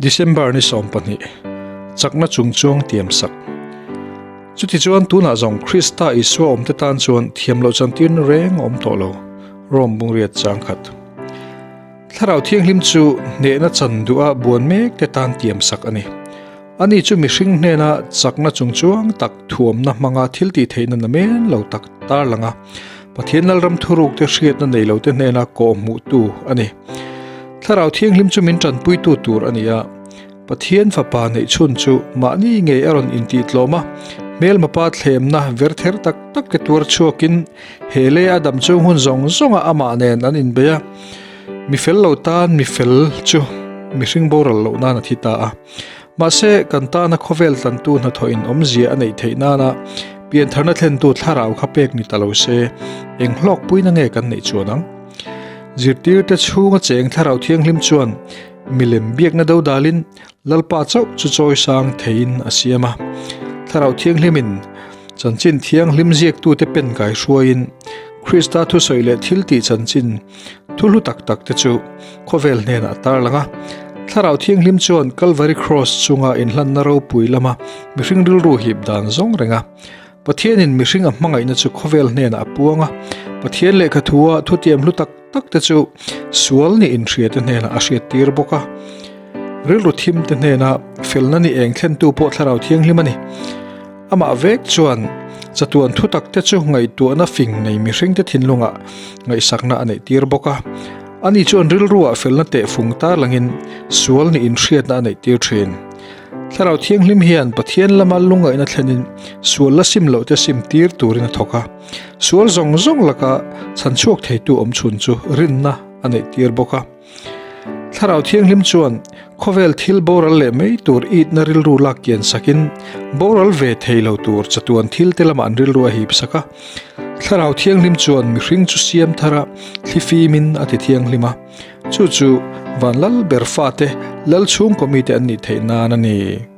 December ni 12, Chakna chungchuang tiamsak. Chutichuan tunah zawng Krista Isua awmte tan chuan thiam loh chantirna reng a awm tawh lo, Rom bungriat chang khat. Thlarau Thianghlim chu hnehna chan duha buan mekte tan tiamsak a ni. Ani chu mihring hnena chakna chungchuang tak thuamna hmanga thil tih theihna namen lo tak tarlang a, Pathian Lalram thurukte hriatna nei lote hnena kawhhmuhtu a ni. Thlarau Thianghlim chu min tanpuitu tur a ni a, Pathian Fapa neih chhun chu mahni ngei a rawn intihtlawm a, hmelmapa thlemna verther tak tak te tuar chhuakin he lei a dam chung hun zawng zawnga amah nen an inbei a, mi fel lo tan mi fel chu mihring boral loh nan a thi ta a. Mahse, kan tana khawvel tlantu hnathawhin awmzia a neih theih nana piantharna thlentu thlarau kha pek ni ta lo se, eng hlawkpuina nge kan neih chuan ang? Zirtirte chhunga cheng Thlarau Thianghlim chuan milem biakna do dalin Lalpa chauh chu chawisang theiin a siam a. Thlarau Thianghlimin chanchin thianghlim ziaktute pen kai hruaiin Krista thusawi leh thiltih chanchin thu hlu tak tak te chu khawvel hnenah a tarlang a. Thlarau Thianghlim chuan Kalvari Kraws chunga inhlanna ropui lama mihring rilru hip dan zawng reng a. Pathianin mihring a hmangaihna chu khawvel hnenah a puang a, Pathian lehkha thua thutiam hlu tak tak te chu sual ni inhriate hnenah a hriattir bawk a. Rilru thim te hnena felna ni eng thlentu pawh Thlarau Thianghlim a ni. Amah vek chuan chatuan thu tak te chu ngaihtuahna fing nei mihringte thinlungah ngaihsakna a neihtir bawk a. Ani chuan rilruah felna tehfung tarlangin sual ni inhriatna a neihtir thin. Thlarau Thianghlim hian Pathian lama lungngaihna thlenin sual la sim loh te sim tir turin a thawk a. Sual zawng zawng laka chhan chhuak theitu awm chhun chu rinna a neih tir bawk a. Thlarau Thianghlim chuan khawvel thil boral leh mai tur itna rilru lak kian sakin boral ve thei lo tur chatuan thil te lamah an rilru a hip sak a. Thlarau Thianghlim chuan mihring chu siam thar a, thlifimin a ti thianghlim a. Chu chu Vanlal ber fate Lalchhungkaw mite an nih theih nan a ni.